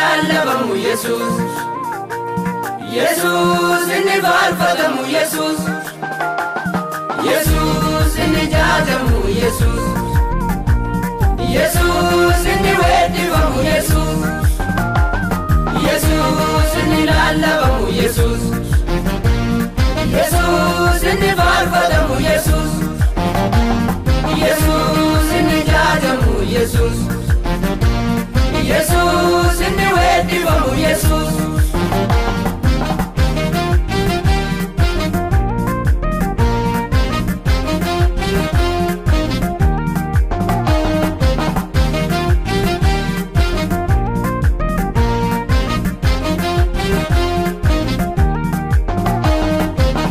Lallabamu Yesuus. Yesuus inni faarfatamu Yesuus. Yesuus inni jaatamu Yesuus. Yesuus inni weeddifamu Yesuus. Yesuus inni lallabamu Yesuus. Yesuus inni faarfatamu Yesuus. Yesuus inni jaatamu Yesuus. Yesuus inni weeddifamu Yesuus.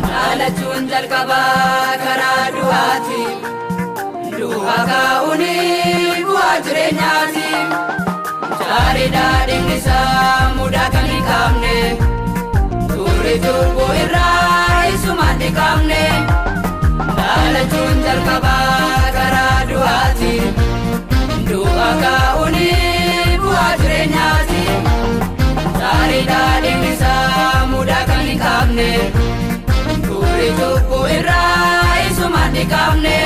Dhaalachuun jalqabaa karaa du'aati. Du'a kaa'uun bu'aa jireenyaati. Jaariidhaa dhigni isaa mudaa kan hin qabne. Turri cubbuu irraa isumaan dhiqamne. Dhaalachuun jalqabaa karaa du'aati. Du'a kaa'uun bu'aa jireenyaati. Jaariidhaa dhigni isaa mudaa kan hin qabne. Turri cubbuu irraa isumaan dhiqamne.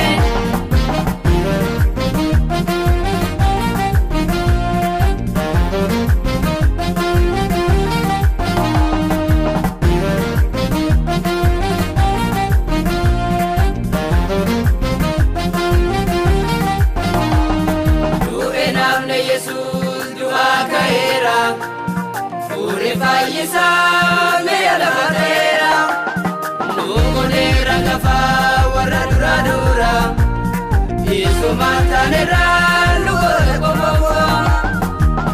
Du'e namni Yesuus du'aa ka'eera. Furii fayyisaa mi'a lafa ta'eera. Nuumoneera gafaa warra dura dura. Isumaan taanerra luboota qomoofoo.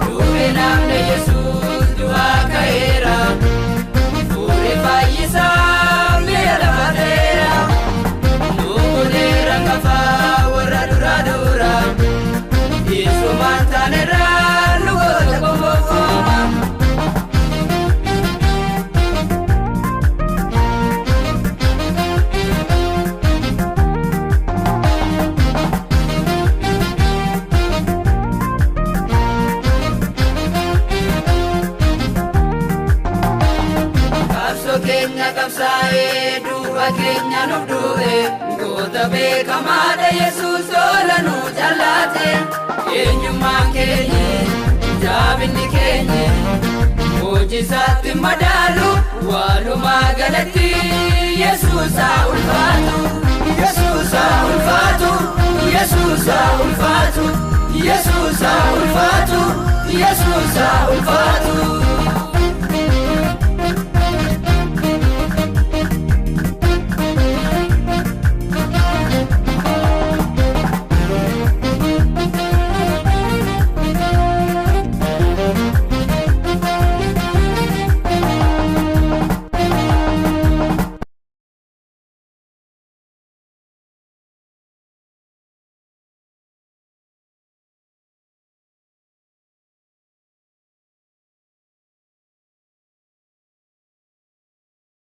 Du'e namni Yesuus du'aa ka'eera. Furii fayyisaa mi'a lafa ta'eera. Nuumoneera gafaa warra dura dura. Isumaan taanerra luboota qomoofoo. Qabsoo keenya qabsaa'ee du'a keenya nuuf du'e goota beekamaadha Yesuus tola nu jallaate. Eenyummaan keenya jaabinni keenya hojii isaatti madaalu walumaa galatti Yesuus haa ulfaatu. Yesuus haa ulfaatu. Yesuus haa ulfaatu. Yesuus haa ulfaatu. Yesuus haa ulfaatu.